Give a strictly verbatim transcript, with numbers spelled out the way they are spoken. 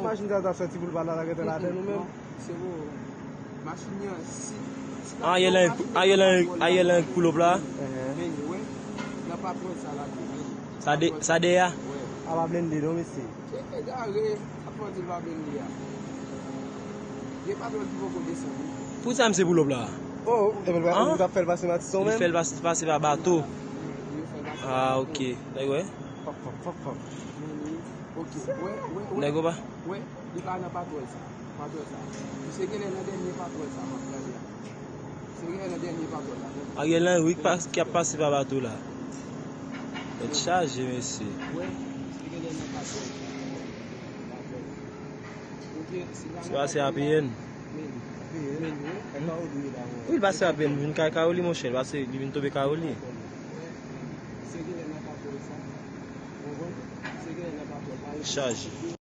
Machin sa t ap sòti pou l pa la gentan ladan nou menm. Se bon. Machin nan, si. Ariel Henry, Ariel Henry, Ariel Henry pull up la. Ehe. Men, wè. Nan patwòl sa la, tou, men. Sa de, sa de a. Wè. A pa blende non, mesye. Se egare, patwòl di l pa blende a. Gen patwòl ki poko desann, wi. Pou sa misye pull up la. Oh, epi l pa Ah. ou t ap fè l pase Matisson Li menm? Fè l pase, pase pa bato. Li fè l pase Ah, bato. Ok. Nèg wè. Fòk, fòk, fòk, fòk. Men, wi. Ok. Wè, wè, wè. Nèg opa. Wè, li pa nan patwòl sa. Patwòl sa. Misye genlè nan dènye patwòl sa, m ap gade a. Misye genlè nan dènye patwòl la. Ariel Henry ki pas- ki ap pase pa bato la. Tèt chaje, mesye. Wè, misye genlè nan patwòl sa. Patwòl. Ok, si la Se pase A P N. Men, men, wè. Kay Kawoli ye la, wè. Wi, l pase A P N, vin kay Kawoli, monchè. L pase, li vin tonbe Kawoli. Misye genlè nan patwòl sa. Ou konprann? Misye genlè nan patwòl sa. Chaje.